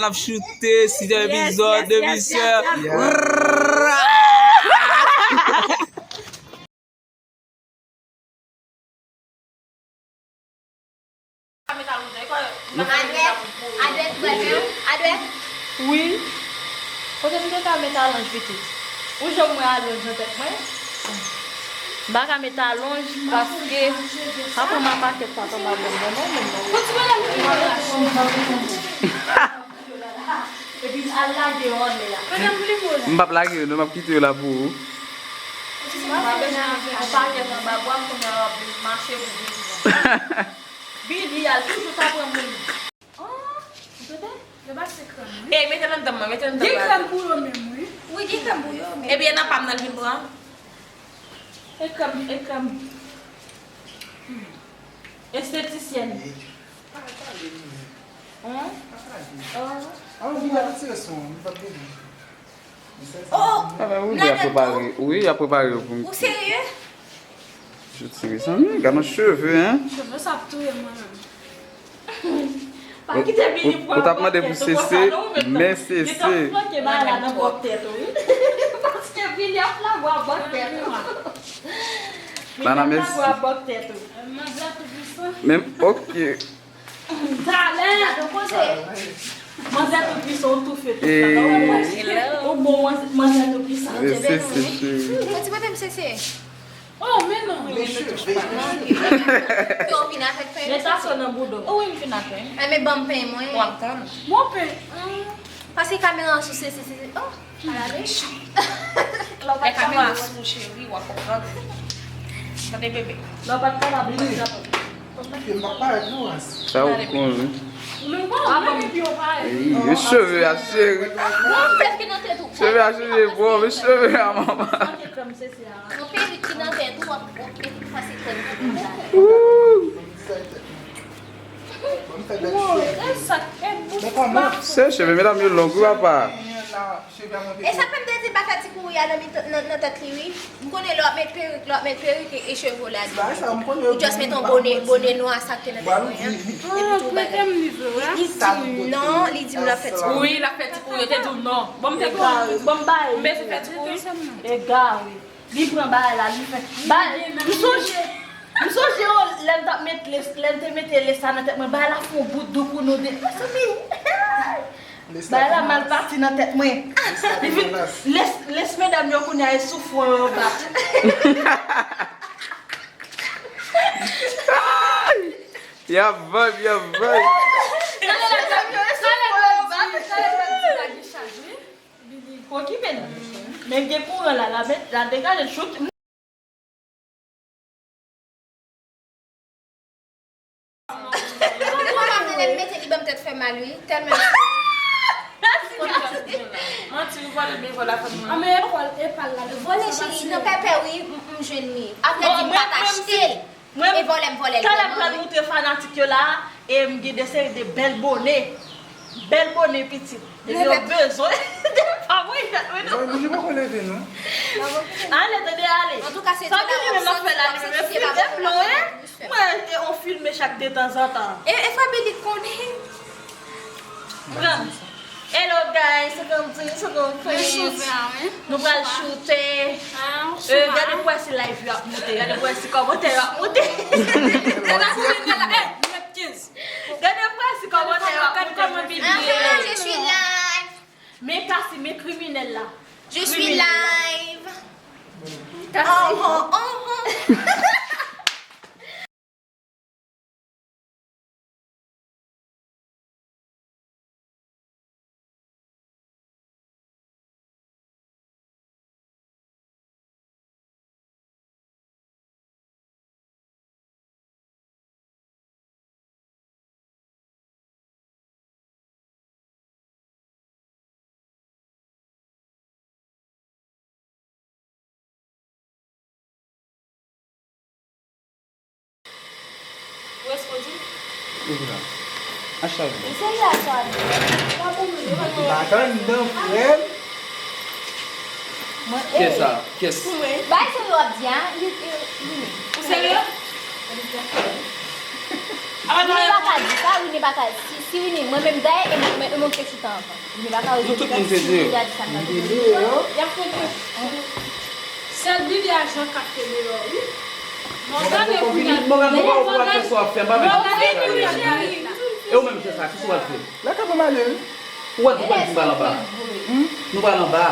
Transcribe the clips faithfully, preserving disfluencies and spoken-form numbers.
Ap choute, sizyèm epizòd de Misyè. Adwèt, adwèt, adwèt. Wi. Kote m te ka met alonj pitit? Ou jan m wè alonj nan tèt mwen? M pa ka met alonj paske pa pran ma pakèt pa anba bòm nan non, menm non. Epi al lage yo anlè a. M p ap lage yo non, m ap kite yo la pou ou. Ou pa gen anba bwa m kounye a w ap mache pou vin pran. Billy al toujou ta pran moun. Oh, ou tande? Yo pa se krèm, wi. Ey, mete nan danm mwen, mete nan danm mwen. Gen krèm pou yo menm, wi. Wi, gen krèm pou yo menm. Ebyen, nan pa m nan l vin pran. E krèm, e krèm. Estetisyèn. Hein? Oh. Ah, ou vin retire son, m pa t bezwen. Oh! Ah, ben, wi, wi, y ap prepare. Wi, y ap prepare yo pou m. Ou serye? Je tire sa, hmm, gade yon cheve, hein? Cheve sa ap touye mwen menm. Pa kite Billy pran bò tèt ou konsa non, ou menm. Men Sese. Li t ap flanke bagay la nan bò tèt ou, wi. Paske Billy ap flanke bò tèt ou. Billy ap flanke bò tèt ou. Menm, ok. Talè! Manzè tou pwisan, ou toufe tout sa. Ou bon, manzè tou pwisan. Sese, cheri. Mwen ti pote m Sese. Oh, men non. Yo vin avèk pen. Mete sa nan bouda w. Oh, wi, m vin avèk. Enben, ban m pen mwen. W ap tann. Bon pen. Paske kamera an sou Sese, Sese. Oh. Lè kamera sou cheri, w ap konprann. Tande bebe. Lè w pa t kapab, ou pa t kapab. Sa ou konn, wi. Ey, yo cheve a, cheri. Cheve a chanje bò, men cheve a, manman. Yon perik ki nan tèt ou, w ap, w ap mete pase krèm nan tèt la. Wouy. Se cheve medam yo long, wi, papa. E sa fè m te di l pa fè ti kouri a nan mitan, nan, nan tèt li, wi. M konnen lè w ap met perik, lè w ap met perik e, e cheve w la di. Ou just met yon bone, bone nwa sa k te nan tèt mwen an. Epi tou bagay. Li, li di m non, li di m l ap fè ti kouri. Wi, l ap fè ti kouri, yo te di w non. Bon, m te di w, bon, m bay. M bezwen fè ti kouri. Egare. Li pran bagay la, li fè. Bagay, m sonje, m sonje yo, lè m t ap met lès, lè m te mete lès la nan tèt mwen, bagay la fè yon bout doukounou de, mezanmi. Bagay la mal pati nan tèt mwen. Li vin, lès, lès medam yo kounye a e sou fwon yo bat. Y ap vibe, y ap vibe. Lès medam yo e sou fwon yo bat. Okipe n. Men gen kouran la, la met, la degaje l choute. Mwen pa vle lè m mete li ban m tèt fè mal wi, tèlman. Manti, ou vòlè l, men vòlè a fè mal. An men epòl, epal la. Vòlè cheri, nan pèpè wi, m, m jwenn li. Apre di m pa t achte l. Mwen, e vòlè m vòlè l. Talè m pral moutre fanatik yo la, e m gen de seri de bèl bone. Bèl bone pitit. Depi yo bezwen, depi pa mwen jwenn mwen non. Manje poko leve non. Ale, tande ale. Antouka, se sa ki li menm ap fè la, li menm fim e plore. Mwen, e on filme chak detanzantan. E, e Faby li konnen. Pran. Hello guys, se konm di, se konm Chris. Nou pral choute. Gade pou wè si live yo ap moute, gade pou wè si kòmantè yo ap moute. Gade pou wè si kòmantè yo ap moute. Je suis live. Men Cassie, men kriminèl la. Je suis live. Cassie. Oh, oh, oh, oh. Ou ekspoze? Ou vle. An chay. Ou serye a sa? Pa pou mwen. Ou pa tann dan frè m. Mwen, kès sa? Kès? Bay sa yo ap di a, li, li, li. Ou serye? Rini pa ka di sa, Rini pa ka. Si, si Rini, mwen menm dayè, e mwen, e mwen ki te chita anvan. Rini pa ka di sa, Rini a di sa, m pa di. Y ap fè ke sèl Billy a Jean k ap fè deyò, wi. Mògane pou y al. Mògane, ou pa wè sa w ap fè, m pa menm. Mògane pou y al. E ou menm, Jesa, kisa w ap fè? Lakay mwen m ale, wi. Ou wè nou pral anba. Hmm? Nou pral anba.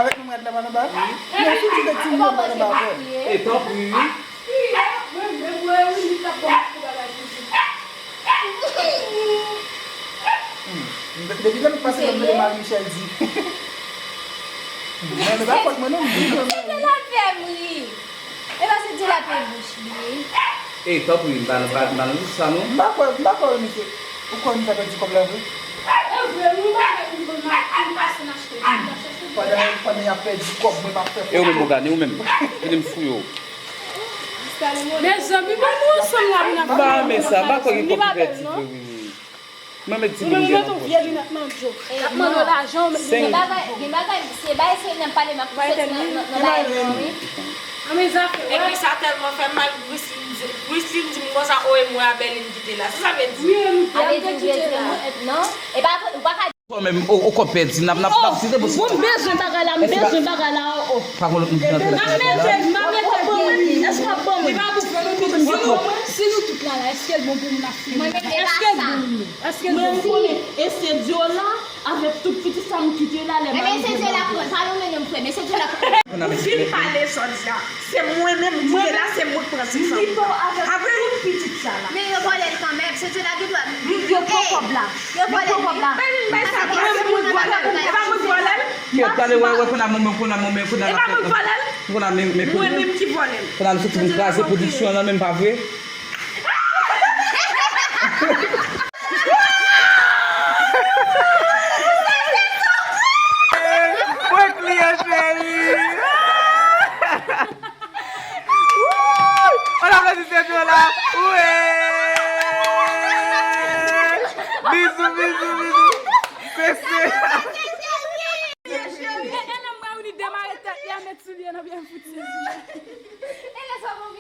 Avèk nou, m rad la pral anba? Wi. Non, si w di bèt ti moun, m pral anba avè w. E tanpri, wi. Hmm. Depi lè m pase nan mele Marie Michel di. Non, men pa fòt mwen non, m di konsa. Kisa l ap fè m ri? E pa se di l ap fè bouch li. E tanpri, m pa, m pa, m pa nan tout sa non. M pa kwè, m pa kwè wi, mesye. Ou kwè nou ta pèdi kòb la vre? E vre, nou pa fè pou nou pase n achte, n ap chache. Pandan, pandan y ap pèdi kòb, mwen m ap fè. E ou menm, Mògane, ou menm. Vini m fouye w. Mezanmi, bon, nou ansanm la, moun ap fè. M pa renmen sa, m pa kwè gen kòb ki pèdi vre, wi. Mwen met ti moun gen nan pòch. Vye linèt nan djo. L ap mande w lajan, ou met linèt nan djo. Gen bagay, se bay se nan pale m ap fè nan, nan, nan bay non, wi. Nan men zafè, epi sa tèlman fè m mal, Grisline di, Grisline di m konsa, o, e mwen a Bèlin ki te la. Sa sa vle di? Wi, e m te kite la. Non, e pa vre, ou pa ka. Ou menm, o, o kòb pèdi, n ap, n ap, n ap tire bouch. Bon, m bezwen bagay la, m bezwen bagay la, o, o. Pa gen lòt moun ki rantre nan kay la. M ap mete, m ap mete, èske w ap ban mwen? Si nou, si nou tout la la, èske l bon pou moun ap fini? Èske l bon? Èske l bon? Mwen, m konnen, e se Diola, avèk tout pitit sa m kite la, lè mari vin la. Men se Diola pran, pa nou mennen m frè, men se Diola pran. Ou fin pale jodi a. Se mwen menm ki te la, se mwen k pran ti fanm. Avèk tout pitit sa la. Men yo vòlè l kanmenm, se Diola ki dwa. Yo pran kòb la. Yo vòlè l. Bay m bay sa, se mwen k vòlè l. E pa mwen k vòlè l. Kèt, gade, wè, wè, konn a mwen menm, konn a mwen menm, konn a. E pa mwen k vòlè l. Konn a men, men, mwen menm ki vòlè l. Konn a nou soti vin kraze pwodiksyon an nan menm, pa vre? Mwen kliyan cheri. Wouy! On applaudit cette là. Wi! Bizou, bizou, bizou. Se, se. E, e la m wè Winnie demare tèt li a, met sou li, nan byen fouti.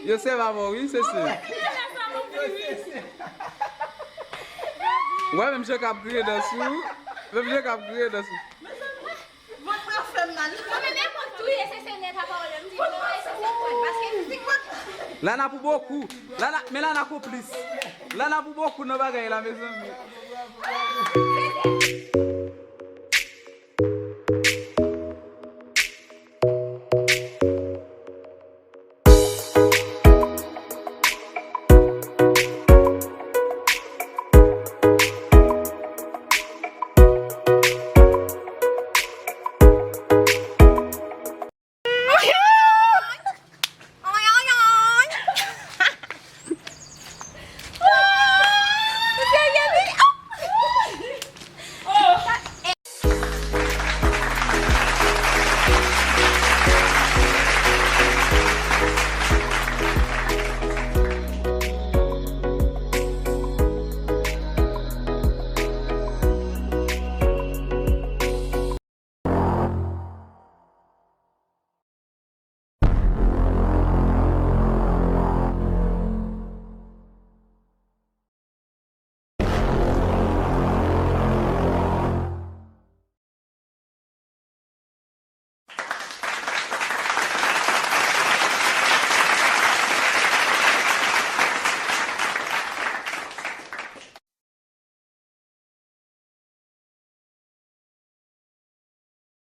Yo se pa bon, wi, se se. Wè, menm jan k ap griyen dan sou. Menm jan k ap griyen dan sou. Vant mwen fè m mal. Mwen menm, e kont tou ye, se se nèt a pawòl yo, m di, non, e se se kòd, paske si kòd. Lana pou bokou. Lana, men Lana konplis. Lana pou bokou nan bagay la, mezanmi.